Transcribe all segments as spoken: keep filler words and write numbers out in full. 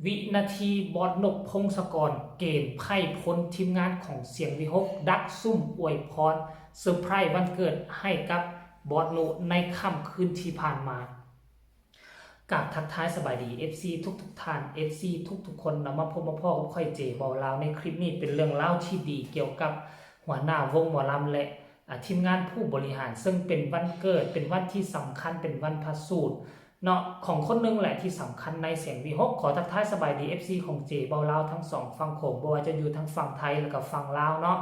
วินาทีบอสนกพงศกรเกมไพร่พ้น ทีมงานของเสียงวิหกดักซุ่มอวยพรเซอร์ไพรส์วันเกิดให้กับบอสนุในค่ำคืนที่ผ่านมา กราบทักทายสบายดี เอฟซี ทุกทุกๆท่าน เอฟซี ทุกทุกๆคนเนาะ มาพบมาพ้อกับข้อยเจเบาลาวในคลิปนี้เป็นเรื่องราวที่ดีเกี่ยวกับหัวหน้าวงหมอลำและอ่าทีมงานผู้บริหาร ซึ่งเป็นวันเกิดเป็นวันที่สำคัญเป็นวันประสูติเนาะของคนหนึ่งแหละที่สำคัญในเสียงวิหก ขอทักทายสบายดี เอฟซี ของเจเบาลาวทั้งสองฝั่งโขง บ่ว่าจะอยู่ทั้งฝั่งไทยแล้วก็ฝั่งลาวเนาะ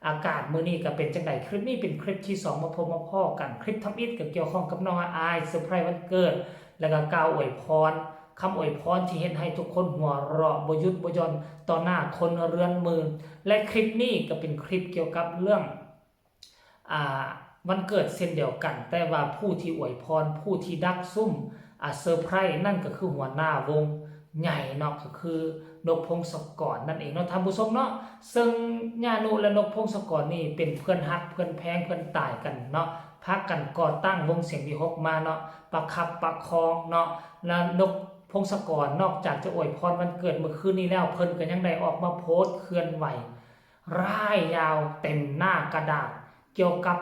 อากาศมื้อนี้ก็เป็นจั่งใด คลิปนี้เป็นคลิปที่สองมาพบมาพ้อกัน คลิปทำอิฐก็เกี่ยวข้องกับน้องอายเซอร์ไพรส์วันเกิด แล้วก็กล่าวอวยพรคำอวยพรที่เฮ็ดให้ทุกคนหัวเราะบ่หยุดบ่หย่อนต่อหน้าคนเรือนหมื่น และคลิปนี้ก็เป็นคลิปเกี่ยวกับเรื่องอ่าวันเกิดเช่นเดียวกัน แต่ว่าผู้ที่อวยพรผู้ที่ดักซุ่มอ่าเซอร์ไพรส์นั่นก็คือหัวหน้าวงใหญ่เนาะ ก็คือนกพงศกรนั่นเองเนาะท่านผู้ชมเนาะ ซึ่งย่านุและนกพงศกรนี่เป็นเพื่อนฮักเพื่อนแพงเพื่อนตายกันเนาะ พากันก่อตั้งวงเสียงวิหกมาเนาะ ประคับประคองเนาะ และนกพงศกรนอกจากจะอวยพรวันเกิดเมื่อคืนนี้แล้ว เพิ่นก็ยังได้ออกมาโพสต์เคลื่อนไหวร่ายยาวเต็มหน้ากระดาษ เกี่ยวกับ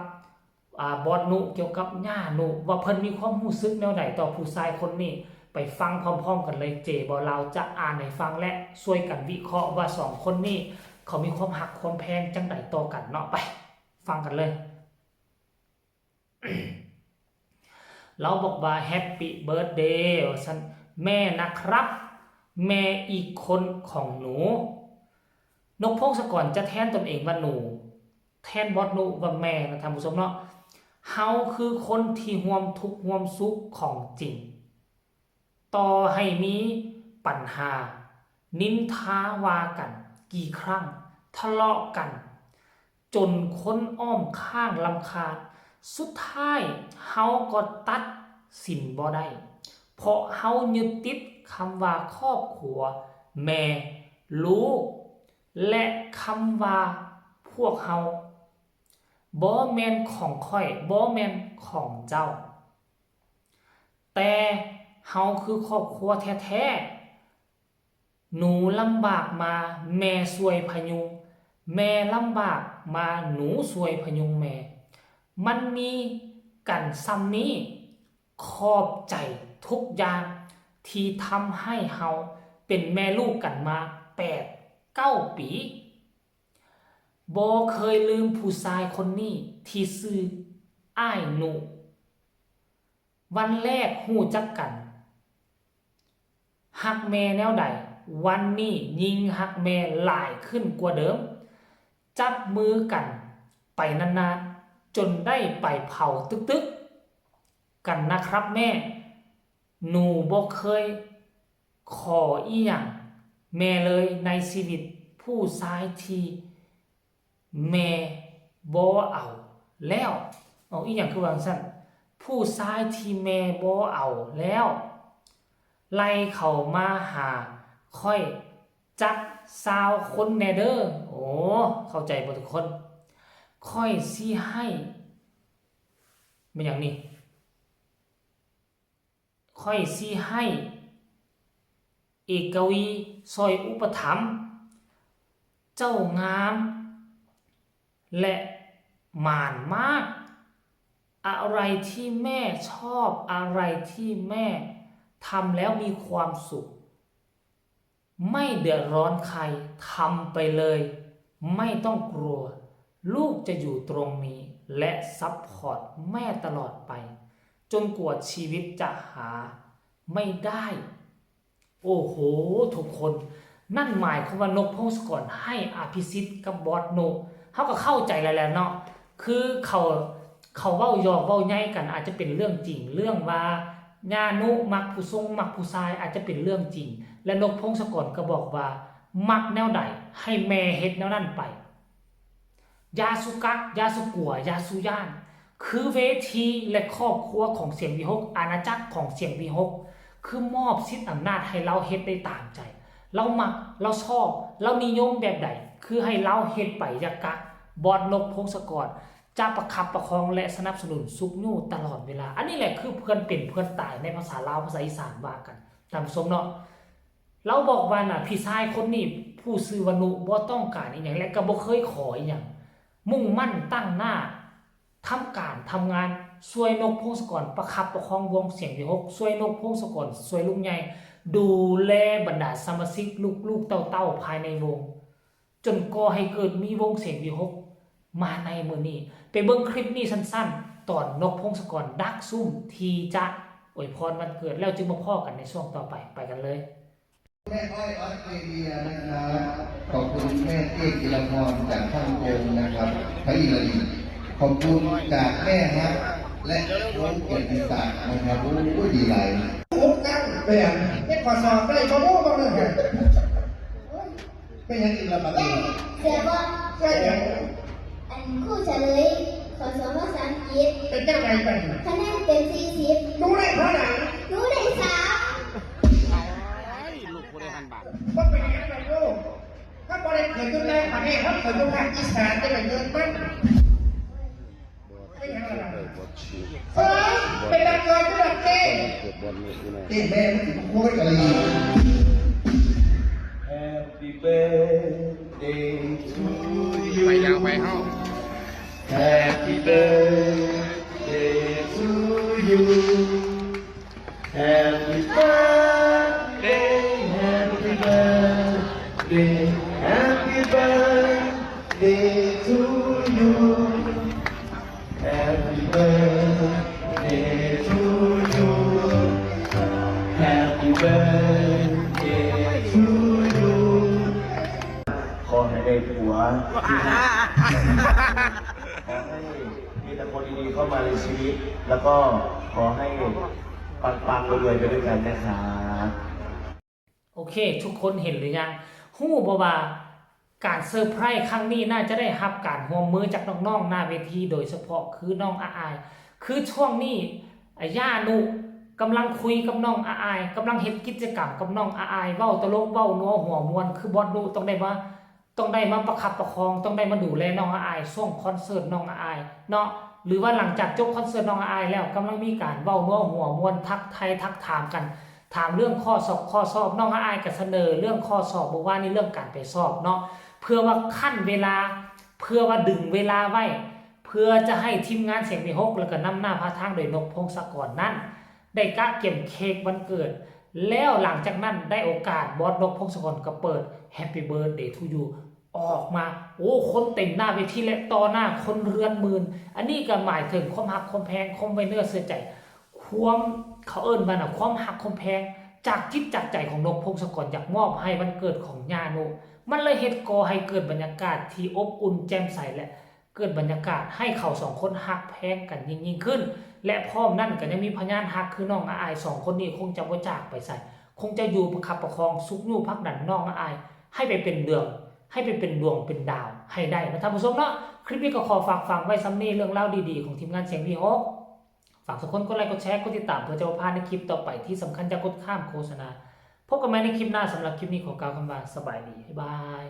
อ่าบอสนุเกี่ยวกับย่านุว่าเพิ่นมีความรู้สึกแนวใดต่อผู้ชายคนนี้ ไปฟังพร้อมๆกันเลย เจเบาลาวจะอ่านให้ฟังและช่วยกันวิเคราะห์ว่าสองคนนี้เขามีความฮักความแพงจั่งใดต่อกันเนาะ ไปฟังกันเลย เราบอกว่า Happy Birthday ว่าซั่น แม่นะครับ แม่อีกคนของหนู นกพงศกรจะแทนตนเองว่าหนู แทนบอสนุว่าแม่นะท่านผู้ชมเนาะ เฮาคือคนที่ร่วมทุกข์ร่วมสุขของจริง ต่อให้มีปัญหา นินทาว่ากัน กี่ครั้ง ทะเลาะกัน จนคนอ้อมข้างรำคาญ สุดท้ายเฮาก็ตัดสินบ่ได้ เพราะเฮายึดติดคำว่าครอบครัว แม่ ลูก และคำว่าพวกเฮา บ่แม่นของข้อย บ่แม่นของเจ้า แต่เฮาคือครอบครัวแท้ๆ หนูลำบากมาแม่ช่วยพยุง แม่ลำบากมาหนูช่วยพยุงแม่ มันมีกันส่ำนี้ ขอบใจทุกอย่างที่ทำให้เฮาเป็นแม่ลูกกันมาแปดเก้าปี บ่เคยลืมผู้ชายคนนี้ที่ชื่ออ้ายนุ วันแรกรู้จักกัน ฮักแม่แนวใด วันนี้ยิ่งฮักแม่หลายขึ้นกว่าเดิม จับมือกันไปนานๆ จนได้ไปเผาตึกๆ กันนะครับแม่ หนูบ่เคยขออีหยังแม่เลยในชีวิต ผู้ชายที่แม่บ่เอาแล้ว เอาอีหยังคือว่าซั่น ผู้ชายที่แม่บ่เอาแล้ว ไล่เขามาหาข้อยจักซาวคนแหน่เด้อ โอ้ เข้าใจบ่ทุกคน ข้อยสิให้ แม่นหยังนี่ ข้อยสิให้เอกวีซอยอุปถัมภ์เจ้างาม และหมานมาก อะไรที่แม่ชอบ อะไรที่แม่ทำแล้วมีความสุข ไม่เดือดร้อนใคร ทำไปเลย ไม่ต้องกลัว ลูกจะอยู่ตรงนี้ และซัพพอร์ตแม่ตลอดไป จนกว่าชีวิตจะหาไม่ได้ โอ้โห ทุกคน นั่นหมายความว่านกพงศกรให้อภิสิทธิ์กับบอสโน เฮาก็เข้าใจแล้วแหละเนาะ คือเขา เขาเว้าหยอกเว้าใหญ่กัน อาจจะเป็นเรื่องจริง เรื่องว่าย่านุมักผู้ชงมักผู้ชาย อาจจะเป็นเรื่องจริง และนกพงศกรก็บอกว่า มักแนวใด ให้แม่เฮ็ดแนวนั้นไป อย่าสุกัก อย่าสุกัว อย่าสุย่าน คือเวทีและครอบครัวของเสียงวิหก อาณาจักรของเสียงวิหก คือมอบสิทธิ์อำนาจให้ลาวเฮ็ดได้ตามใจ ลาวมัก ลาวชอบ ลาวนิยมแบบใด คือให้ลาวเฮ็ดไป อย่ากัก บอสนกพงศกรจะประคับประคองและสนับสนุนชุกยูตลอดเวลา อันนี้แหละคือเพื่อนเป็นเพื่อนตายในภาษาลาว ภาษาอีสานว่ากัน ท่านผู้ชมเนาะ ลาวบอกว่าน่ะ พี่ชายคนนี้ผู้ชื่อว่านุบ่ต้องการอิหยัง และก็บ่เคยขออิหยัง มุ่งมั่นตั้งหน้าทำการทำงาน ช่วยนกพงศกรประคับประคองวงเสียงวีหก ช่วยนกพงศกร ช่วยลุงใหญ่ ดูแลบรรดาสมาชิกลูกๆเต้าๆภายในวง จนก่อให้เกิดมีวงเสียงวีหกมาในมื้อนี้ ไปเบิ่งคลิปนี้สั้นๆ ตอนนกพงศกรดักซุ่มที่จะอวยพรวันเกิด แล้วจึงมาพ้อกันในช่วงต่อไป ไปกันเลย แม่อ้อยออสเตรเลียนะครับ ขอบคุณแม่เตี้ยจิรพรจากฮ่องกงนะครับพระอินทร์ขอบคุณจากแม่ฮักและโค้ชเกียรติศักดิ์นะครับ โอ้ยดีหลาย หกตั้งเปลี่ยนเฮ็ดข้อสอบได้บ่ฮู้บ่เลยฮะ ไม่ยังอีกละปะเต เสียบ่ ได้หยัง อันครูเฉลยข้อสอบภาษาอังกฤษ เป็นจังได๋บัดนี้ คะแนนเต็มสี่สิบ รู้ได้เท่าไหร่ หนูได้สาม บ่เป็นหยังดอกลูก ถ้าบ่ได้เกิดอยู่ในประเทศเฮาเกิดอยู่ภาคอีสานจะได้เกิดมัน เป็นหยังล่ะ เฮ้ย เป็นตาเกิดอยู่ดอกเต้ เต้แม่มันถึงโคตรกะลี Happy birthday to you ไปยาวไปเฮา Happy birthday to you Happy birthday Happy birthday Happy birthday to you Happy birthday to you Happy birthday to you ขอให้ได้ผัวที่ฮักขอให้มีแต่คนดีๆเข้ามาในชีวิต แล้วก็ขอให้ปังๆรวยๆไปด้วยกันนะครับ โอเค ทุกคนเห็นหรือยัง ฮู้บ่ว่าการเซอร์ไพรส์ครั้งนี้น่าจะได้รับการร่วมมือจากน้องๆหน้าเวที โดยเฉพาะคือน้องอาอาย คือช่วงนี้อาย่านุกำลังคุยกับน้องอาอาย กำลังเฮ็ดกิจกรรมกับน้องอาอาย เว้าตลกเว้านัวหัวม่วน คือบอสนุต้องได้มา ต้องได้มาประคับประคอง ต้องได้มาดูแลน้องอาอายช่วงคอนเสิร์ตน้องอาอายเนาะ หรือว่าหลังจากจบคอนเสิร์ตน้องอาอายแล้วกำลังมีการเว้านัวหัวม่วนทักไทายทักถามกัน ถามเรื่องข้อสอบข้อสอบน้องอาอายก็เสนอเรื่องข้อสอบเมื่อวานนี้เรื่องการไปสอบเนาะ เพื่อว่าคั่นเวลา เพื่อว่าดึงเวลาไว้ เพื่อจะให้ทีมงานเสียงวีหกแล้วก็นำหน้าพาทางโดยนกพงศกรนั้น ได้กะเก็บเค้กวันเกิด แล้วหลังจากนั้นได้โอกาสบอสนกพงศกรก็เปิด Happy Birthday to You ออกมา โอ้ คนเต็มหน้าเวทีและต่อหน้าคนเฮือนหมื่น อันนี้ก็หมายถึงความฮักความแพงความไว้เนื้อเชื่อใจ ความเขาเอิ้นว่าน่ะความฮักความแพงจากจิตจากใจของนกพงศกรอยากมอบให้วันเกิดของย่านุ มันเลยเฮ็ดก่อให้เกิดบรรยากาศที่อบอุ่นแจ่มใสและเกิดบรรยากาศให้เขาสองคนฮักแพงกันยิ่งๆขึ้น และพร้อมนั้นก็ยังมีพยานฮักคือน้องอาอายสองคนนี้คงจะบ่จากไปไส คงจะอยู่ประคับประคองซุกยู้ผลักดันน้องอาอาย ให้ไปเป็นเรื่อง ให้ไปเป็นดวงเป็นดาวให้ได้นะท่านผู้ชมเนาะ คลิปนี้ก็ขอฝากฝังไว้ส่ำนี้เรื่องราวดีๆของทีมงานเสียงวีหก ฝากทุกคนกดไลค์กดแชร์กดติดตามเพื่อจะบ่พลาดในคลิปต่อไป ที่สำคัญอย่ากดข้ามโฆษณา พบกันใหม่ในคลิปหน้า สำหรับคลิปนี้ขอกล่าวคำว่าสบายดี บ๊ายบาย